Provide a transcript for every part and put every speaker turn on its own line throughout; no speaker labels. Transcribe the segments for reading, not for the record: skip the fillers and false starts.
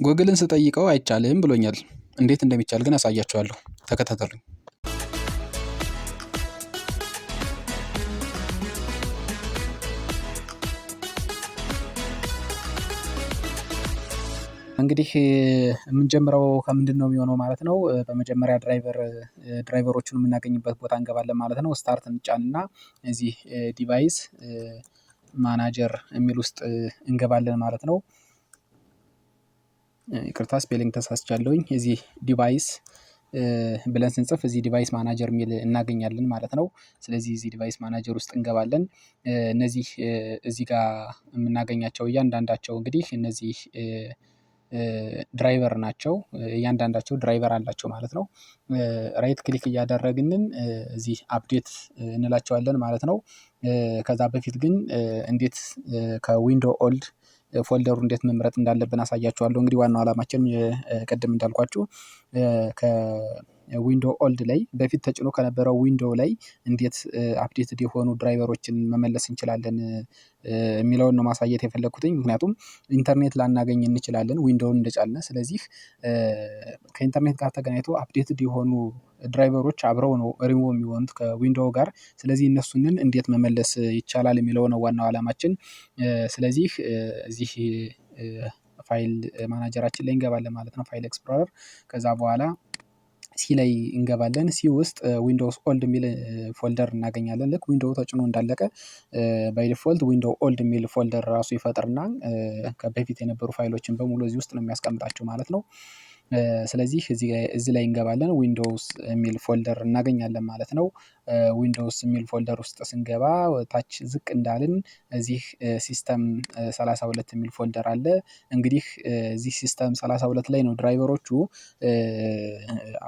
ጎግልን ስጠይቀው አይቻልም ብሎኛል። እንዴት እንደሚቻል ግን አሳያችኋለሁ። ተከታተሉኝ። እንግዲህ የምንጀምረው ከምንድን ነው የሚሆነው ማለት ነው። በመጀመሪያ driver ኦቹን የምናገኝበት ቦታ እንገባለን ማለት ነው። Start እንጫንና እዚህ device manager የሚል ውስጥ እንገባለን ማለት ነው። ይቅርታ፣ spelling ተሳስቻለሁኝ። እዚህ device ብለን ስንጽፍ እዚህ device manager የሚል እናገኛለን ማለት ነው። ስለዚህ እዚህ device manager ውስጥ እንገባለን። እነዚህ እዚህ ጋር የምናገኛቸው እያንዳንዳቸው እንግዲህ እነዚህ driver ናቸው። እያንዳንዳቸው driver አላቸው ማለት ነው። Right click እያደረግንን እዚህ update እንላቸዋለን ማለት ነው። ከዛ በፊት ግን እንዴት ከ window old folder ኡ እንዴት መምረጥ እንዳለብን አሳያችኋለሁ። እንግዲህ ዋናው ዓላማችን ቅድም እንዳልኳችሁ ከ window old ላይ፣ በፊት ተጭኖ ከነበረው window ላይ እንዴት updated የሆኑ driver ኦችን መመለስ እንችላለን የሚለውን ነው ማሳየት የፈለግኩትኝ። ምክንያቱም ኢንተርኔት ላናገኝ እንችላለን window ውን እንደጫንን። ስለዚህ ከኢንተርኔት ጋር ተገናኝቶ updated የሆኑ driver ኦች አብረው ነው ሪሙቭ የሚሆኑት ከ window ጋር። ስለዚህ እነሱንን እንዴት መመለስ ይቻላል የሚለው ነው ዋናው ዓላማችን። ስለዚህ እዚህ file manager ኣችን ላይ እንገባለን ማለት ነው። File explorer፣ ከዛ በኋላ C ላይ እንገባለን። C ውስጥ Windows old የሚል folder እናገኛለን። ልክ window ተጭኖ እንዳለቀ by default window old የሚል folder ራሱ ይፈጥርና በፊት የነበሩ ፋይሎችን በሙሉ እዚህ ውስጥ ነው የሚያስቀምጣቸው ማለት ነው። ስለዚህ እዚህ ላይ እንገባለን፣ Windows የሚል folder እናገኛለን ማለት ነው። Windows የሚል folder ውስጥ ስንገባ ታች ዝቅ እንዳልን እዚህ system 32 የሚል folder አለ። እንግዲህ እዚህ system 32 ላይ ነው driver ኦቹ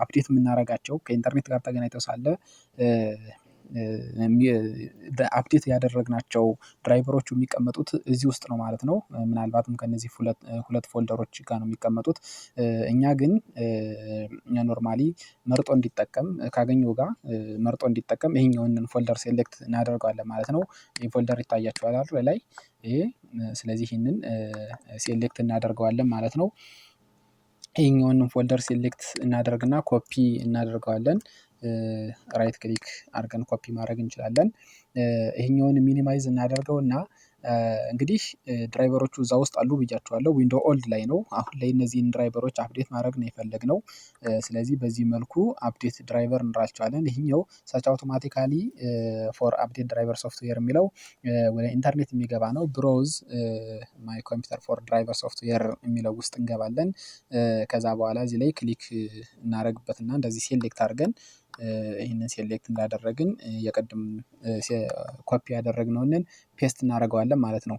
update የምናደርጋቸው። ከኢንተርኔት ጋር ተገናኝተው ሳለ update ያደረግናቸው driver ኦቹ የሚቀመጡት እዚህ ውስጥ ነው ማለት ነው። ምናልባትም ከነዚህ ሁለት folder ኦች ጋር ነው የሚቀመጡት። እኛ ግን normally መርጦ እንዲጠቀም፣ ካገኘው ጋር መርጦ እንዲጠቀም ይሄኛውን folder select እናደርገዋለን ማለት ነው። ይህ folder ይታያችኋል አይደል ላይ ይሄ? ስለዚህ ይህንን select እናደርገዋለን ማለት ነው። ይሄኛውን folder select እናደርግና ኮፒ እናደርገዋለን። Right click አድርገን ኮፒ ማድረግ እንችላለን። ይሄኛውን minimize እናደርገውና እንግዲህ driver ኦቹ እዛ ውስጥ አሉ ብያችኋለሁ። Window old ላይ ነው። አሁን ላይ እነዚህን driver ኦች update ማድረግ ነው የፈለግነው። ስለዚህ በዚህ መልኩ update driver እንላቸዋለን። ይሄኛው search automatically for update driver software የሚለው ወደ ኢንተርኔት የሚገባ ነው። Browse my computer for driver software የሚለው ውስጥ እንገባለን። ከዛ በኋላ እዚህ ላይ click እናደርግበትና እንደዚህ select አድርገን፣ ይህንን select እንዳደረግን የቅድም ኮፒ ያደረግነውን paste እናደርገዋለን ማለት ነው።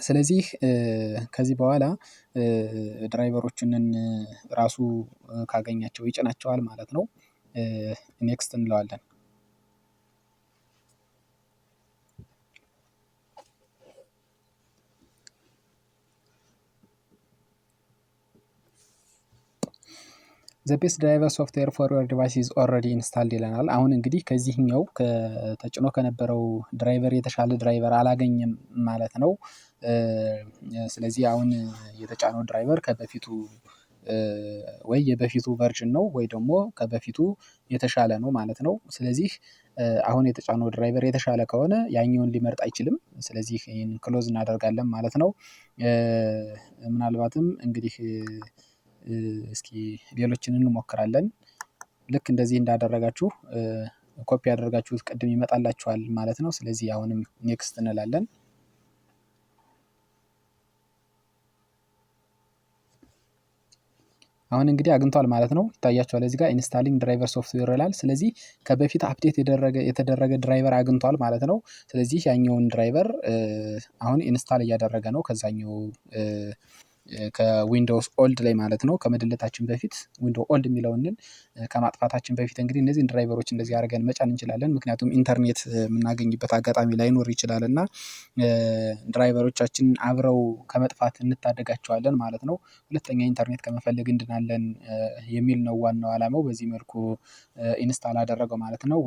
ስለዚህ ከዚህ በኋላ driver ኦችንን ራሱ ካገኛቸው ይጭናቸዋል ማለት ነው። Next እንለዋለን። "The best driver software for your device is already installed" ይለናል። አሁን እንግዲህ ከዚህኛው ተጭኖ ከነበረው driver የተሻለ driver አላገኘም ማለት ነው። ስለዚህ አሁን የተጫነው driver ከበፊቱ ወይ የበፊቱ version ነው ወይ ደግሞ ከበፊቱ የተሻለ ነው ማለት ነው። ስለዚህ አሁን የተጫነው driver የተሻለ ከሆነ ያኛውን ሊመርጥ አይችልም። ስለዚህ ይህን close እናደርጋለን ማለት ነው። ምናልባትም እንግዲህ እስኪ ሌሎችን እንሞክራለን። ልክ እንደዚህ እንዳደረጋችሁ፣ ኮፒ ያደረጋችሁት ቅድም ይመጣላችኋል ማለት ነው። ስለዚህ አሁንም next እንላለን። አሁን እንግዲህ አግኝቷል ማለት ነው። ይታያችኋል፣ እዚህ ጋር installing driver software ይላል። ስለዚህ ከበፊት update የተደረገ driver አግኝቷል ማለት ነው። ስለዚህ ያኛውን driver አሁን install እያደረገ ነው ከዛኛው ከ Windows old ላይ ማለት ነው። ከመደለታችን በፊት፣ window old የሚለውን ከማጥፋታችን በፊት እንግዲህ እነዚህን driver ኦች እንደዚህ አድርገን መጫን እንችላለን። ምክንያቱም ኢንተርኔት የምናገኝበት አጋጣሚ ላይኖር ይችላል እና driver ኦቻችንን አብረው ከመጥፋት እንታደጋቸዋለን ማለት ነው። ሁለተኛ ኢንተርኔት ከመፈለግ እንድናለን የሚል ነው ዋናው ዓላማው። በዚህ መልኩ install አደረገው ማለት ነው።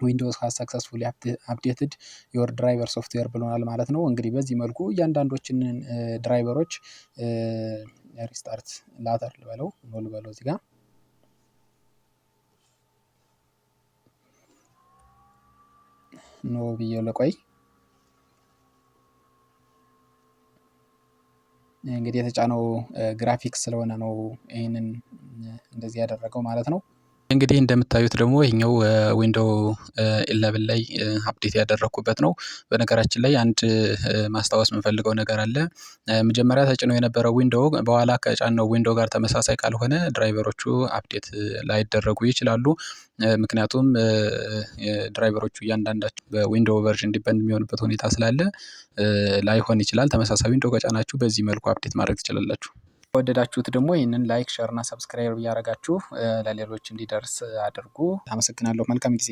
Windows has successfully updated your driver software ብሎናል ማለት ነው። እንግዲህ በዚህ መልኩ እያንዳንዶችን driver ኦች restart later ልበለው፣ no ልበለው፣ እዚህ ጋር no ብዬ ልቆይ። እንግዲህ የተጫነው ግራፊክስ ስለሆነ ነው ይሄንን እንደዚህ ያደረገው ማለት ነው። እንግዲህ እንደምታዩት ደግሞ ይሄኛው Window 11 ላይ update ያደረኩበት ነው። በነገራችን ላይ አንድ ማስታወስ የምፈልገው ነገር አለ። መጀመሪያ ተጭኖ የነበረው window በኋላ ከጫነው window ጋር ተመሳሳይ ካልሆነ driver ኦቹ update ላይደረጉ ይችላሉ። ምክንያቱም driver ኦቹ እያንዳንዳቸው በ window version depend የሚሆንበት ሁኔታ ስላለ ላይሆን ይችላል። ተመሳሳይ window ከጫናችሁ በዚህ መልኩ update ማድረግ ትችላላችሁ። ከወደዳችሁት ደግሞ ይህንን like፣ share እና subscribe እያደረጋችሁ ለሌሎች እንዲደርስ አድርጉ። አመሰግናለሁ። መልካም ጊዜ።